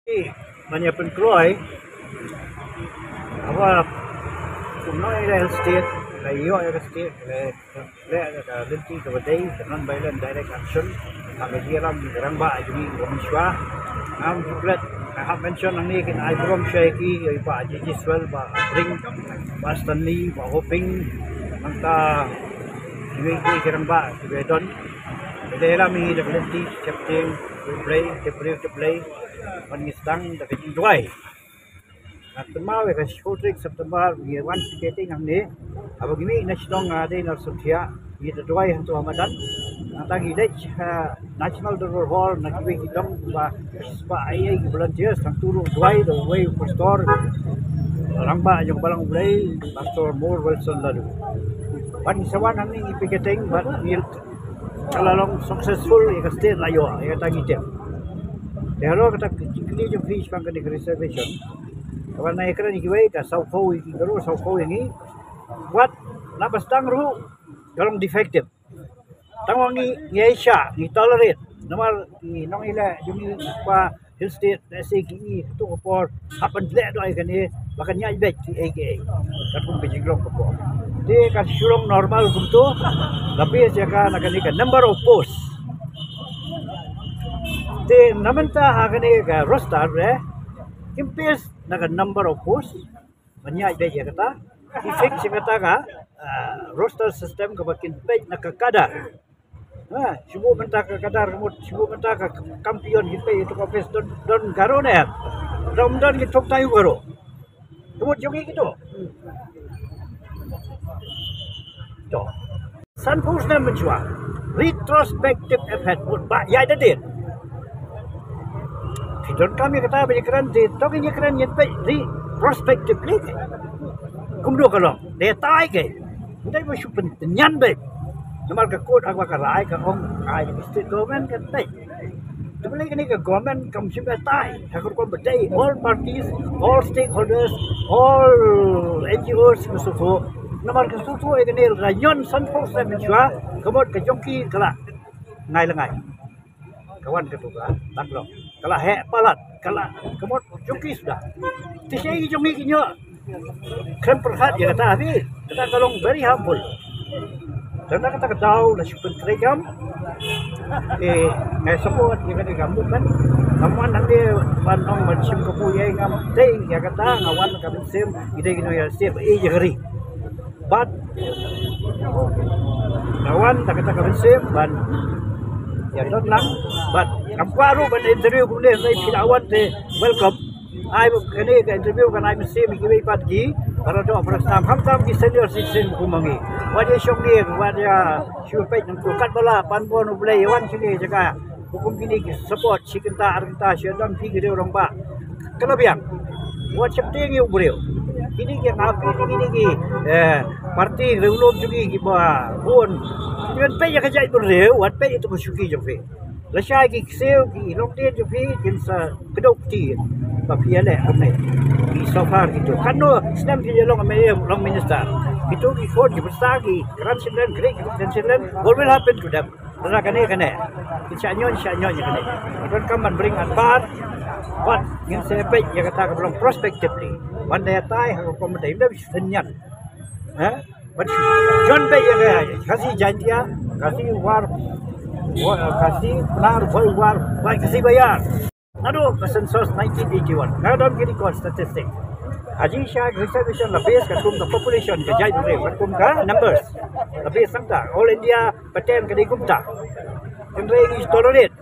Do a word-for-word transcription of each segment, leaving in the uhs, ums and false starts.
Ban ïa pynkloi, haba kumno ïa ka state, la ïoh ïa ka state, la leh da ka lynti kaba dei, ka non violent direct action, ha ka jingïalam ka rangbah jong ngi kaba mynshuwa. Ngam klet, nga hap mention hangne kin ai burom sha ki, ïa i Bah J J Swell, Bah Pring, Bah Stanley, Bah Hoping, nangta kiwei kiwei ki rangbah kiba don. Ba dei lam ïa da ka lynti sheptieng, U Blei, te briew te Blei, ban ngi sdang da ka jingduwai. Nga kynmaw ïa ka shiphew tarik September ngi wan picketing hangne. Haba ngi mih na shnong, nga dei na Suthiah, ngi da duwai hangto ha madan. Nangta ngi leit ha National Dorbar Hall na kiwei ki dong ba, ba ai ai ki volunteers, hangto ruh duwai da uwei u pastor, rangbah jong ka Balang U Blei, Pastor Moore Wilson Laloo. Bad ngi sa wan hangne ngi picketing bad ngi, ka la long successful, ïa ka state la ïoh, ïa kata ngi tip. Te halor kata ka jingkylli jong phi shaphang kane ka reservation, kaba nang ïakren ïa kiwei ka sawphew ïa ki Garo, sawphew ïa ngi. Wat na ba sdang ruh ka long defective. Tang ba ngi, ngi ïa shah, ngi tolerate. Namar ki nongïaleh jong ngi ba Hill State, lehse ki i kato ka por hap ban leh doh ïa kane, ba kan ïaid beit kiei kiei katkum ka jinglong ka por. Te ka shu long normal kumto. La base ïa ka na kane ka number of post. Te na mynta ha kane ka roster re, kim base na ka number of post ban ïaid beit ïa kata. Ki fix ïa kata ka, ah, roster system kaba kin peit na ka cadre. Ha, shu buh mynta ka cadre, ka mut shu buh mynta ka kampion, ki peit ïa ka office don, don Garo ne em. Don, don ki thok Thai Garo. Ka mut jong ki kito. To. Sanphew snem mynshuwa. Retrospective effect, mut ba ïaid da dien. Ki donkam ïa kata ba ïakren, te to kin ïakren ïa peit retrospectively. Kumno ka long. Dei tai ke. Dei ba shu pyntynñian beit. Namar ka court haba ka rai ka ong ai ka state government ka tei. Te balei kane ka government kam shim batai ha ka rukom ba dei all parties, all stakeholders, all N G Os ka suthu. Namar ka suthu ïa kane la ñion sanphew snem mynshuwa, ka mut ka jong ki ka la ngai la ngai. Ka wan ka tu ka la, ka la heh palat, ka la, ka mut jong ki suda. Te shaei jong ngi ki ñion. Khlem pyrkhat ïa kata, ha phi, kata ka long very harmful. Te na kata ka daw la shu pyntrei kam. Eh, ngai support ïa kata ka movement. Ngam wan hangne ban ong ban shim kabu ïa, ngam tei ïa kata, nga wan ka mynsiem, ïa dei ki nongïalam state, eh, ïa ka ri. Bad nga wan da kata ka mynsiem ban ïa don lang, bad ngam kwah ruh ban interview kumne, hynrei phi la wan te welcome. Ai ba kane ka interview kan ai mynsiem ïa kiwei pat ki para doh para snam, khamtam ki senior citizen kum ma ngi. Wat ïa shong ïing, wat ïa shu peit nangtu, katba lah pan bun U Blei ïa wan shane jaka. Kum kine ki support shi kynta ar kynta, shi don phi ki riew rangbah. Ka la biang. Wat sheptieng ïa u briew. Kine ki ngap, kine ki, eh, party riewlum jong ngi kiba bun. Ki ban peit ïa ka jaitbynriew, wat peit ïa tu ka shuki jong phi. Lashai ki ksiew, ki longdien jong phi kin sa kdew kti ba phi ïaleh kumne. Ki so far kito. Katno snem phi ïalong M L A, long minister. Kito ki khun ki pyrsa, ki grandchildren, great grandchildren, what will happen to them? Lada kane kane. Kin shah ñion, shah ñion ïa kane. Don kam ban bring an bar. Wat ngin sa peit ïa kata kaba long prospectively. Wan da ïatai ha ka committee, ym dei ba shu tynñian. Eh? Wat shu jon beit ïa ka Khasi Jaintia, Khasi War, Wa-, Khasi Pnar, Khasi War, Khasi Baïar. Naduh ka census nineteen eighty-one, nga don ki record statistic. Ha jingshisha ka reservation la base katkum ka population ka jaitbynriew, katkum ka numbers. La base nangta, all India pattern ka dei kumta. Hynrei ngi tolerate.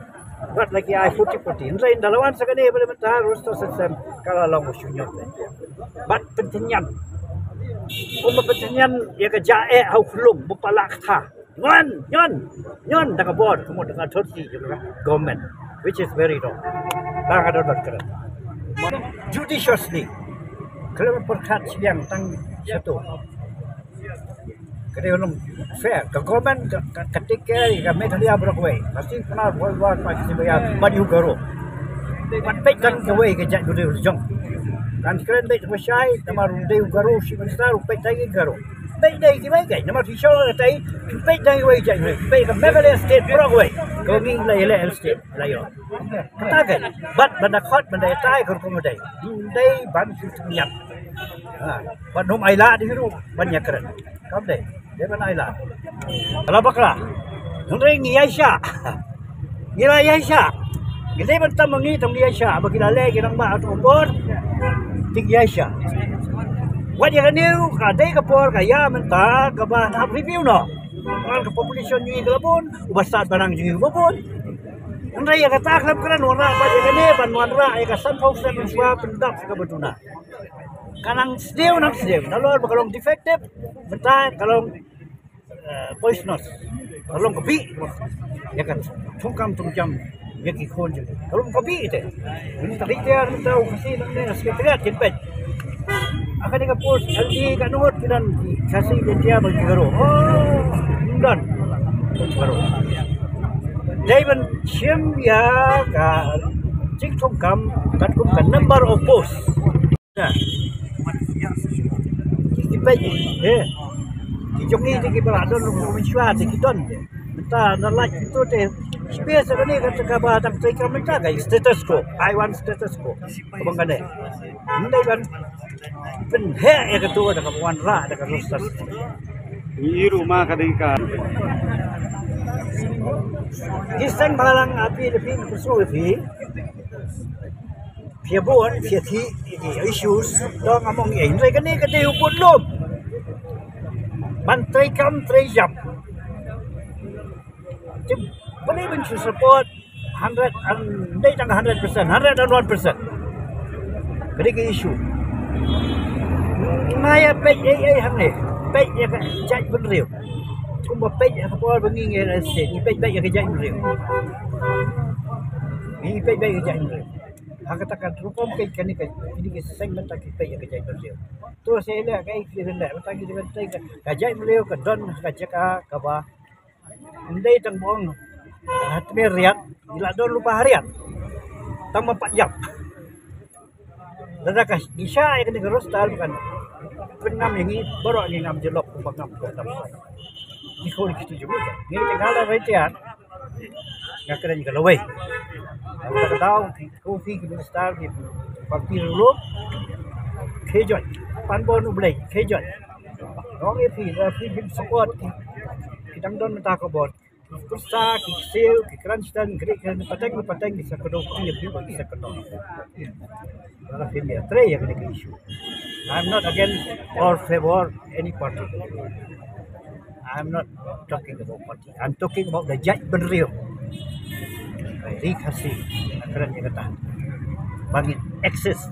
Bad la ki ai forty forty. Hynrei ynda la wan sa kane ba la mynta roster system, ka la long ba shu ñion. Bad pyntynñian. Kumba pyntynñian ïa ka jingeh ha u khyllung ba palat kata. Ñion, ñion, ñion da ka bor, ka mut da ka authority jong ka government, which is very wrong. Ba nga don ban kren judiciously. Khlem pyrkhat shiliang tang shato. Ka dei long fair, ka government ka, ka, ka take care ïa ka Meghalaya baroh kawei. Khasi Pnar, Khasi War, Khasi Baïar, bad ïa u Garo. Bad peit tang kawei ka jaitbynriew jong. Kan kren beit ba shai, namar u dei u Garo, Chief Minister, u peit tang ïa u Garo. Peit dei kiwei kei, namar phi shong katai, peit dei kiwei jait, peit ka Meghalaya State baroh kawei. Ka ngi la ïaleh state la ïoh. Kata kei, bad ban da khot, ban da ïatai ka rukom dei. Dei ban shu tyngiap. Ha, bad ym ailad hi ruh ban ïakren. Kam dei, dei ban ailad. Ka la bakla. Hynrei ngi ïaishah. Ngi la ïaishah. Ngi dei ban tam ma ngi, tam ngi ïaishah. Ba ki la leh ki rangbah ha tu por. Te ngi ïaishah. Wat ïa kane ruh ka dei ka por ka ïa mynta kaba hap review noh. Namar ka population jong ngi ka la bun, u bastad barang jong ngi ka la bun. Hynrei ïa kata khlem kren wanrah bad ïa kane ban wanrah ïa ka sanphew percent mynshuwa pyndap kaba duna. Ka nang sniew nang sniew. Nalor ba ka long defective, mynta ka long eh, poisonous. Ka long ka bih ïa ka thungkam thungjam ïa ki khun jong ngi. Ka long ka bih te. Ngi ta ri te ngi ta u Khasi nang ne Secretariat kin peit. Ha kane ka post L D ka ngut ki don ki Khasi, Jaintia bad ki Garo. Oh, ym don. Ki Garo. Dei ban shim ïa ka jingthungkam katkum ka number of post. Ki peit, eh. Ki jong ngi te kiba la don ruh mynshuwa te ki don. Mynta na lait to te. Shibun sa kane kata kaba dang trei kam mynta ka status quo. I want status quo. Kaba kane. Mynta kan pynheh ïa kato da ka wanrah da ka roster. Ngi ruh ma ka dei ka. Ki seng bhalang api da phi, phi shu phi. Phi bun, phi thi, issues, dong among ïa, hynrei kane ka dei u bun lum. Ban trei kam, trei jam. Te balei ban shu support hundred and, dei tang hundred percent, hundred and one percent. Ka dei ka issue. Nga ïa peit ei ei hangne, peit ïa ka jaitbynriew. Kumba peit ïa ka por ba ngi ngi state, ngi peit peit ïa ka jaitbynriew. Ngi peit peit ïa ka jaitbynriew. Ha kata ka rukom ka, kane ka, kine ki seng mynta ki peit ïa ka jaitbynriew. To sa ïaleh kaei ki leh, mynta ki leh ka, ka jaitbynriew ka don ha ka jaka kaba ym dei tang ba ong ha tmier riat, ngi la don lypa ha riat. Tang ba pat ïap. Lada ka ngi shah ïa kane ka roster kan pynngam ïa ngi baroh, ngi ngam jyllop kumba ngam ko tam. Ngi khun ki tu jong ngi. Ngi te nga la retired. Nga kren ka lawei. Nga kata ka daw ki, ko phi ki minister ki party ruh. Khie join. Pan bor U Blei, khie join. Nong ïa phi, ïa phi phin support ki. Ki dang don mynta ka bor. Ki pyrsa, ki ksiew, ki kren shiteng, ki ri kren pateng, pateng, ki sa kdew, ki ri, ki sa kdew. Lada phi ïa trei ïa kane ka issue. I'm not against or favor any party. I'm not talking about party. I'm talking about the jaitbynriew. Ri Khasi, kren ïa kata. Ba ngin exist.